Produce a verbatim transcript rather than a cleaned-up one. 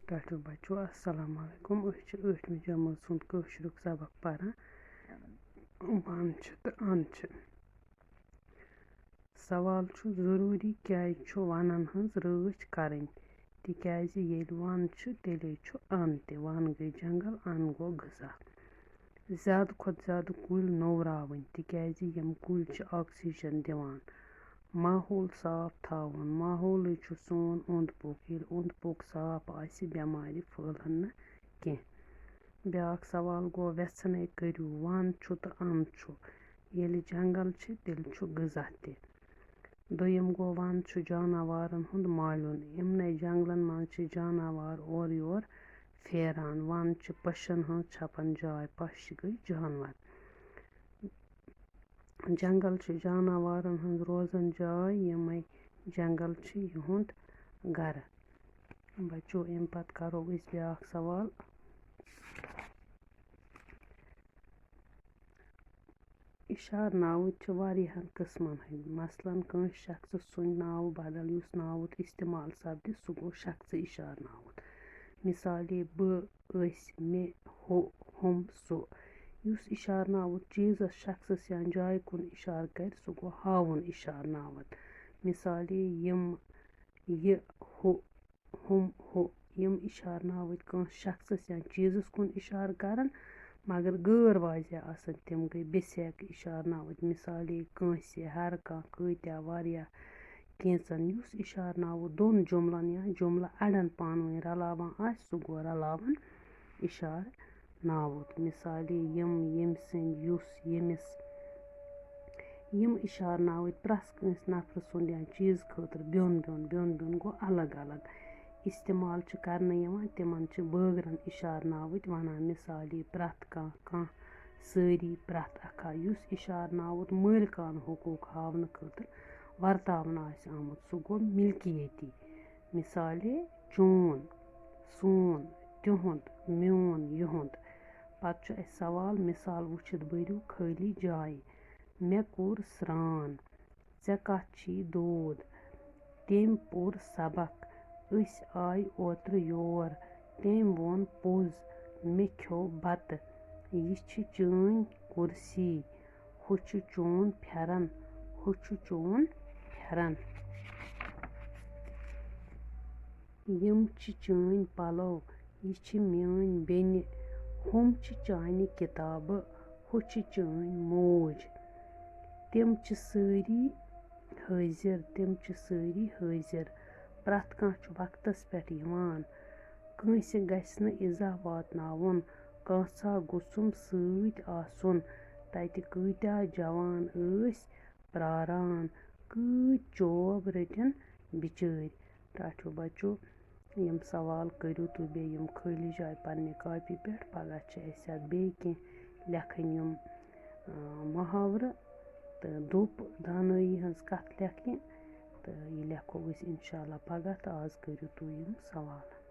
ٹاٹھیو بچو، السلام علیکم۔ أسۍ چھِ ٲٹھمہِ جمٲژ ہُنٛد کٲشرُک سبق پران۔ وَن چھِ تہٕ اَن چھِ۔ سوال چھُ، ضروٗری کیٛازِ چھُ وَنَن ہٕنٛز رٲچھ کرٕنۍ؟ تِکیٛازِ ییٚلہِ وَن چھُ، تیٚلے چھُ اَن تہِ۔ وَن گٔے جنگل، اَن گوٚو غذا۔ زیادٕ کھۄتہٕ زیادٕ کُلۍ نوٚوراوٕنۍ، تِکیٛازِ یِم کُلۍ چھِ آکسیجن دِوان۔ ماحول صاف تھاوُن، ماحولٕے چھُ سون اوٚنٛد پوٚک، ییٚلہِ اوٚنٛد پوٚک صاف آسہِ، بٮ۪مارِ پھٔہلَن نہٕ کینٛہہ۔ بیٛاکھ سوال گوٚو، وٮ۪ژھٕنے کٔرِو، وَن چھُ تہٕ اَن چھُ۔ ییٚلہِ جنگل چھِ، تیٚلہِ چھُ غذا تہِ۔ دوٚیِم گوٚو، وَن چھُ جاناوارَن ہُنٛد مالیُن۔ یِمنٕے جنگلَن منٛز چھِ جاناوار اورٕ یور پھیران۔ وَن چھِ پَشَن ہٕنٛز چھَپَن جاے، پَش گٔے جانوَر۔ جنگل چھِ جاناوارَن ہٕنٛز روزَن جاے، یِمَے جنگل چھِ یِہُنٛد گَرٕ۔ بَچو، اَمہِ پَتہٕ کَرو أسۍ بیٛاکھ سوال۔ اِشارٕ ناوٕتۍ چھِ واریاہَن قٕسمَن ہٕنٛدۍ۔ مثلاً، کٲنٛسہِ شخصہٕ سُنٛد ناو بدل یُس ناوُت استعمال سپدِ، سُہ گوٚو شخصہٕ اِشارٕ ناوُت۔ مثالے، بہٕ، أسۍ، مےٚ، ہُہ، ہُم، سُہ۔ یُس اِشارٕ ناوُت چیٖزَس، شخصَس یا جایہِ کُن اِشارٕ کَرِ، سُہ گوٚو ہاوُن اِشارٕ ناوُت۔ مثالے، یِم، یہِ، ہُہ، ہُم، ہُہ۔ یِم اِشارٕ ناوٕتۍ کٲنٛسہِ شخصَس یا چیٖزَس کُن اِشارٕ کَرَن، مگر غٲر واضح آسَن، تِم گٔے بے سیک اِشارٕ ناوٕتۍ۔ مثالے، کٲنٛسہِ، ہر کانٛہہ، کۭتیٛاہ، واریاہ، کینٛژَن۔ یُس اِشارٕ ناوُت دۄن جُملَن یا جُملہٕ اَڑَن پانہٕ ؤنۍ رَلاوان آسہِ، سُہ گوٚو رَلاوَن اِشارٕ ناوُت۔ مثالے، یِم، ییٚمۍ سٕنٛدۍ، یُس، ییٚمِس۔ یِم اِشارٕ ناوٕتۍ پرٛٮ۪تھ کٲنٛسہِ نفرٕ سُنٛد یا چیٖزٕ خٲطرٕ بیوٚن بیوٚن، بیوٚن بیوٚن گوٚو الگ الگ اِستعمال چھُ کرنہٕ یِوان، تِمن چھِ بٲگرن اِشارٕ ناوٕتۍ وَنان۔ مثالے، پرٛٮ۪تھ کانٛہہ، کانٛہہ، سٲری، پرٛٮ۪تھ اکھا۔ یُس اِشارٕ ناوُت مٲلکانہٕ حقوٗق ہاونہٕ خٲطرٕ ورتاونہٕ آسہِ آمُت، سُہ گوٚو مِلکیتی۔ مثالے، چون، سون، تِہُنٛد، میون، یِہُنٛد۔ پتہٕ چھُ اَسہِ سوال، مثال وٕچھِتھ بٔرِو خٲلی جایہِ۔ مےٚ کوٚر سرٛان۔ ژےٚ کَتھ چھی دود؟ تٔمۍ پوٚر سبق۔ أسۍ آے اوترٕ یور۔ تٔمۍ ووٚن پوٚز۔ مےٚ کھیوٚو بَتہٕ۔ یہِ چھِ چٲنۍ کُرسی۔ ہُہ چھُ چون پھٮ۪رن۔ ہُہ چھُ چون پھٮ۪رن۔ یِم چھِ چٲنۍ پَلو۔ یہِ چھِ میٲنۍ بیٚنہِ۔ ہُم چھِ چانہِ کِتابہٕ۔ ہُہ چھِ چٲنۍ موج۔ تِم چھِ سٲری حٲضِر۔ تِم چھِ سٲری حٲضِر۔ پرٛٮ۪تھ کانٛہہ چھُ وقتَس پٮ۪ٹھ یِوان۔ کٲنٛسہِ گژھِ نہٕ اِزاہ واتناوُن۔ کانٛژھا گوٚژھُم سۭتۍ آسُن۔ تَتہِ کۭتیٛاہ جوان ٲسۍ پرٛاران۔ کۭتۍ چوب رٔٹِن بِچٲرۍ۔ ٹاٹھیو بَچو، یِم سوال کٔرِو تُہۍ بیٚیہِ یِم خٲلی جایہِ پنٛنہِ کاپی پٮ۪ٹھ۔ پَگاہ چھِ اَسہِ اَتھ بیٚیہِ کینٛہہ لیکھٕنۍ، یِم، آ، محاورٕ تہٕ دوٚپ دانٲیی ہٕنٛز کَتھ لیکھٕنۍ، تہٕ یہِ لیکھو أسۍ اِنشاء اللہ پَگاہ۔ تہٕ آز کٔرِو تُہۍ یِم سوال۔